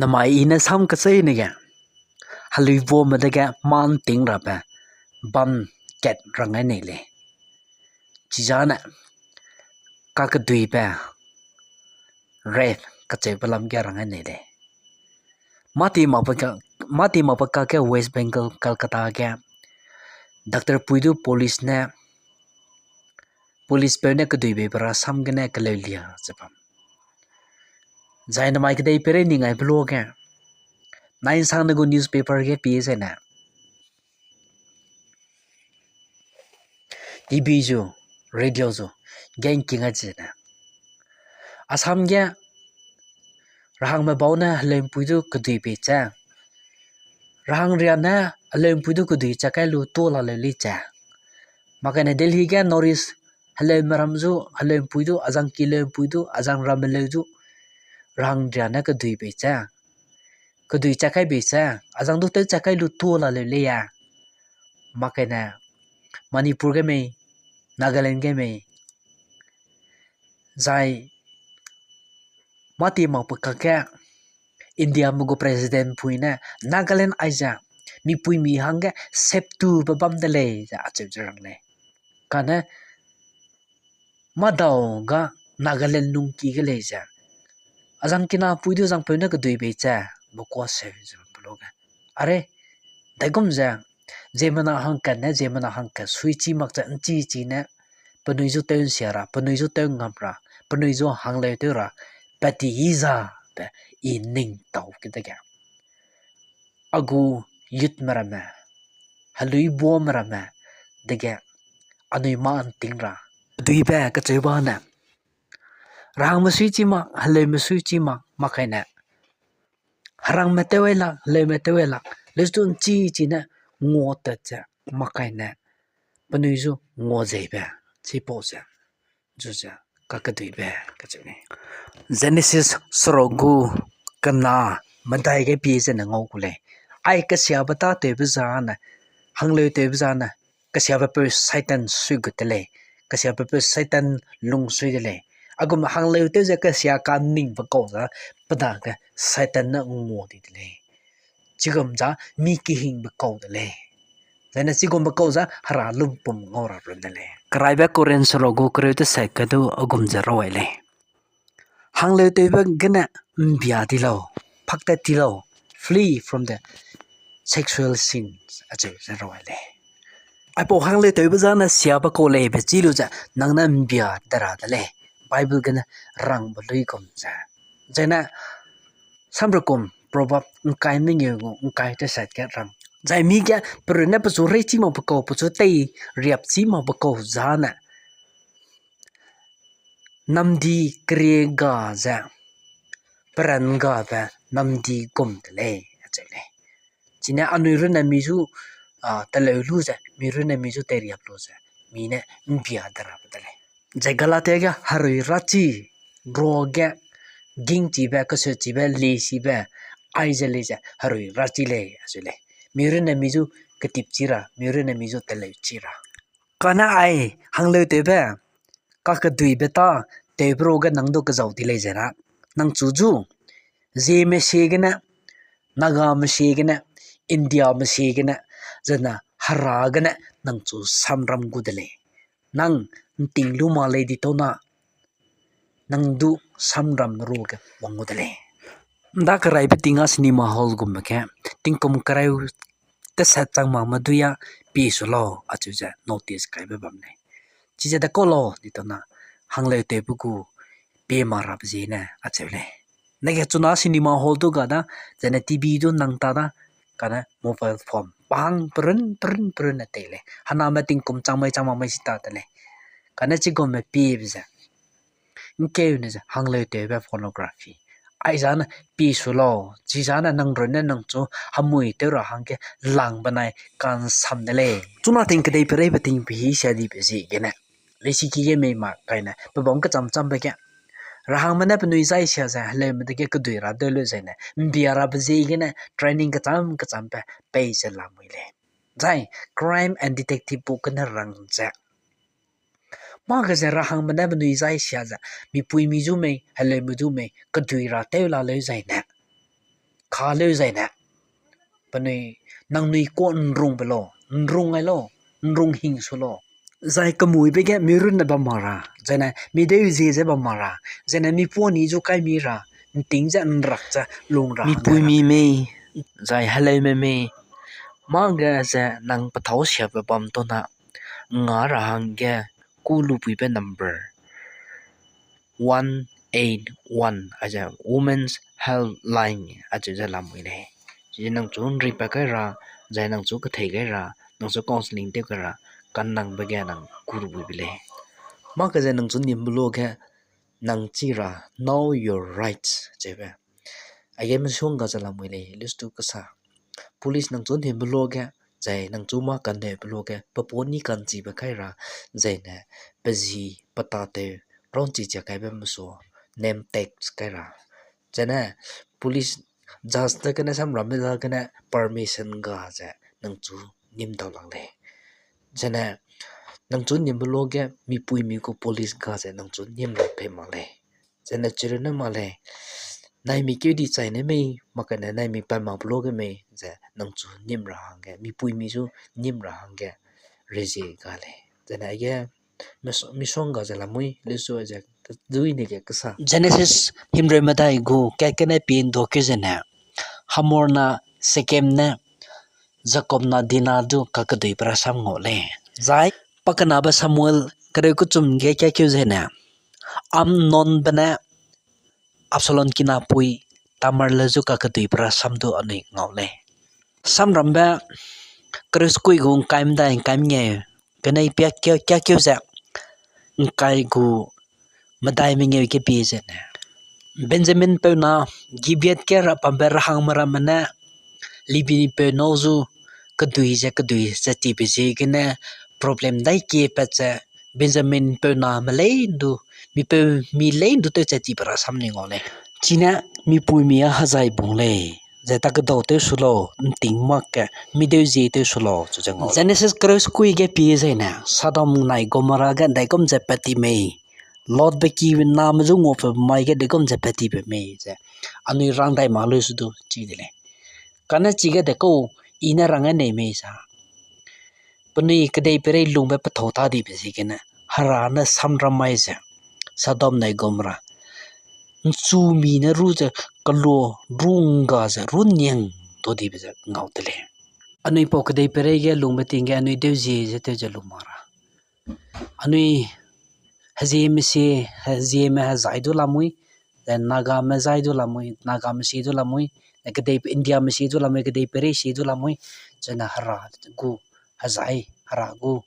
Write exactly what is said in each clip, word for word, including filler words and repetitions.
Namai i ne sam kecheîne ge, heluibuame dege mâ ’nting rabe bam kat rang gai nei lei. Chizane, kakeduibe, rape kacheube lam ge rang gai nei lei. Mâ ti makbe ka, mâ ti makbe kakge West Bengal, Kolkata ge, doctor pui du police ne, policepeu ne keduibeibe rasam gene keleu lia ze bam. Zai namai kedei peirei ning aibe luage, nai ’nsangne gu newspaper ge pie zene, TV zu, radio zu, ge ’ngking ai zene, Assam ge rahangme bau ne heleu'mpui du kedui bei ze, rahangria ne heleu'mpui du kedui cha kai lu tuâ laleu lei ze. Mak kane Delhi ge North East heleume ram zu, heleu'mpui du, azang ki leu'mpui du, azang ramme leu zu, rahangria ne kedui bei ze, kedui cha kai bei ze, azang du tew cha kai lu tuâ laleu lei a. Mak kane Manipur ge mei, Nagaland ge mei, zai mâ ti makbe kakge Indiame gu presidentpui ne Nagaland aize mipuimi hangge septube bam de lei ze acheu ze rang lei. Kane mâdau ga Nagaland lungki ge lei ze, azang kinapui du zangpeu ne kedui bei ze, be kuâ seu ze bam pe luage, are, daigum ze, ziemmena hangkat ne ziemmena hangkat suichi mak ze ’nchichi ne, penui zu tew ’nsia ra, penui zu tew ngam ra, penui zu hangleu tew ra, pa ti yi za, be i ning tau ke dege, a gu youthme ramme, heluibuame ramme dege, anui mâ ’nting ra, duibe kacheu ba ne, rahangme suichi mak, heleume suichi mak, mak kaine, herangme tew ai lak, heleume tew ai lak, leustu ’nchichi ne nguatat ze, mak kaine, penui zu nguazeibe, chipau ze, zu ze, kakeduibe kacheu lei. Genesis seruk gu kena medai ge pie zene ngau ku lei. Ai kesiabe tâtewbe zane, hangleutewbe zane, kesiabepeu Satan sui gut de lei, kesiabepeu Satan lungsui de lei. A gum hangleutew ze kesia kaningbe kau za, pe dage Satan ne ngua di de lei. Chigum za mi kehingbe kau de lei. Zaine chigumbe kau za Hera lumpum ngau ra run de lei. Keraibe Korinth seruk gu kereu tesat ge du a gum ze rau ai lei. Hangleutewbe gene ’mbia di lau, paktat ti lau, flee from the sexual sins, acheu ze rau ai lei. Aipau hangleutewbe zane siabe kau leibe chî lu ze nang ne ’mbia de ra de lei. Bible gene rangbe luigum ze. Zaine Samrekum Proverb ’ngkai mengeu gu ’ngkai tesat ge rang. Zai mi ge perunne pechu reichî makbe kau, pechu teiriapchî makbe kau zane, namdi kerie ga ze, peran gabe namdi gum de lei, acheu lei. Chine anui runne mi zu, a, teleu lu ze, mi runne mi zu teiriap lu ze, mi ne ’mbia de rabe de lei. Zai Galatia ge herui rachi, ruage, gingchibe, keseuchibe, lesibe, aize lei ze herui rachi lei, acheu lei. Mi runne mi zu ketipchi ra, mi runne mi zu teleuchi ra. Kane ai, hangleutewbe, kakeduibe tâ, tewbe ruage nang du kezau di lei ze ra. Nang chu zu, Zeme siegene, Nagame siegene, Indiame siegene, zene Hera gene nang chu samram gu de lei. Nang ’nting lu ma lei di tau na, nang du samram ruage wang gu de lei. ’Nda keraibe ting a cinema hall gumbe ge, tingkum kereu tesat chang makme dui a pie su lau, acheu ze notice kaibe bam lei. Chize dekau lau di tau na, hangleutewbe gu pie ma rabe ziene acheu lei. Nege chuna cinema hall du ga da, zene TV du nang ta da, kane mobile phone pang perun, perun, perun ne tei lei. Hename tingkum chang mai chang makme si ta de lei. Kane chigumme piebe ze ’ngkeune ze hangleutewbe pornography. Aizane pie su lau, chizane nang runne nang chu hemui tew ra hangge lang benai kansam de lei. Chuna ting kedei pereibe ting pehî sia dibe ziegene, leisiki ge mei mak kaine, pebâm kecham chambe ge, rahangme ne penui zai sia ze heleume dege kedui ra deu leu zaine, ’mbia rabe ziegene training kecham kechambe pei ze lamui lei. Zai Crime and Detective book gene rang ze, mâ ge ze rahangme ne penui zai sia ze, mipuimi zu mei, heleume zu mei, kedui ra tew la leu zaine, ka leu zaine, penui, nangnui kuâ ’nrungbe lau, ’nrung ai lau, ’nrung hing su lau. Zai kemuibe ge mi runne bam mak ra, zaine mi deu zie ze bam mak ra, zaine mi puâ ni zu kai mi ra, ’nting ze ’nrak ze lung ra. Mipuimi mei, zai heleume mei, mâ ge ze nang pethâu siabe bam tau na, nga ra hangge kû lubuibe number one eight one, aize Women's Helpline, acheu ze lamui lei. Chize nang chu ’nripat kai ra, zai nang chu kethei gai ra, nang chu counselling tew kai ra, kanangbe ge nang kû lubuibe lei. Mâ ge ze nang chu nimbe luage, nang chi ra, know your rights, cheube. Aige misongga ze lamui lei, list tu kesa. Police nang chu nimbe luage, zai nang chu mâ kanneube luage, pe puâ ni ka'nchibe kai ra, zaine pe zi, pe tatew, rangchi chia kaibe mesu, name tag kai ra. Zaine police, judge dagene samrambe dagene permission ga ze nang chu nim dau lak lei. Zaine nang chu nimbe luage mipuimi gu police ga ze nang chu nim ra pei mak lei. Zaine chirunne mak lei, naimik keu di chai ne mei, mak kane naimik pat makbe luage mei, ze nang chu nim ra hangge, mipuimi zu nim ra hangge, rezie ga lei. Zaine aige, mis-, misongga ze lamui, list tu ze, kedui ne ge kesa. Genesis himreu medai gu kat gene pie ’nduakeu zene, Hamor na Shekem ne, Jakob na Dina du kakeduibe rasam ngau lei. Zai pakenabe Samuel kereu kechum ge kakeu zene, Amnonbe ne Absalom kinapui Tamar le zu kakeduibe rasam du anui ngau lei. Samrambe kereu sekui gu ’ngkai medai ’ngkai mengeu, kenei pia kakeu ze, ’ngkai gu medai mengeu ge pie zene, Benjamin peu na Gibeat ge ra bambe rahangme ramme ne, Libni peu nâu zu kedui ze kedui ze tibe ziegene problem dai kiepat ze Benjamin peu name leine du, mipeu mi leine du tew ze tibe rasam ni ngau lei. Chine mipuimi a hezai bung lei, zai ta kedau tew su lau, ’nting mak ge, mi deu zie tew su lau, chu ze ngau lei. Genesis kereu sekui ge pie zene, Sodom nai Gomorra ge ’ndaigum ze pat ti mei, Lotbe kiname zu nguape mai ge ’ndaigum ze pat tibe mei, ze anui rang dai mak lui su du chi de lei. Kane chige dekau, I ne rang nei mei sa. Penui kedeipeirei lungbe pethâu ta dibe ziegene, Hera ne samram mai ze, Sodom nai Gomorra, ’nchumi ne ru ze kelu, ru ’ngga ze ru niang ta dibe ze ngau de lei. Anui pau kedeipeirei ge lungbe ting ge anui deu zie ze tew ze lu mak ra. Anui hezieme sie, hezieme hezai du lamui, ze Nagame zai du lamui, Nagame sie du lamui, ze kedei Indiame sie du lamui, kedeipeirei sie du lamui, zene Hera gu hezai, Hera gu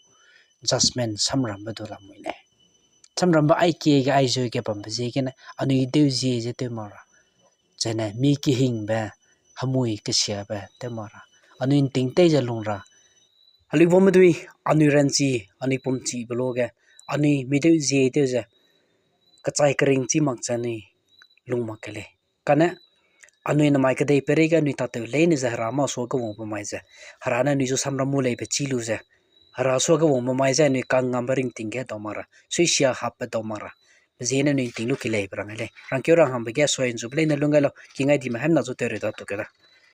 judgment samrambe du lamui lei. Samrambe aikie ge aizeu ge bambe ziegene, anui deu zie ze tew mak ra. Zene mi kehingbe, hemui kesiabe tew mak ra. Anui ’nting tei ze lung ra. Heliubamme dui, anui ranchi, anui pumchibe luage, anui mi deu zie tew ze, kechai kering chî mak ze anui lung mak ke lei. Kane, anui namai kedeipeirei ge anui tatew leine ze Hera mâ suage wangbe mai ze, Hera ne anui zu samram mu leibe chî lu ze, Hera suage wangbe mai ze anui kangngambe ringting ge dau mak ra, suisia hapbe dau mak ra. Ziegene anui ’nting lu ki leibe rang lei. Rangkeu rang hangbe ge sui ’nzube leine lung gai lau, kingai dime haimna zu tew rei da tu ke da.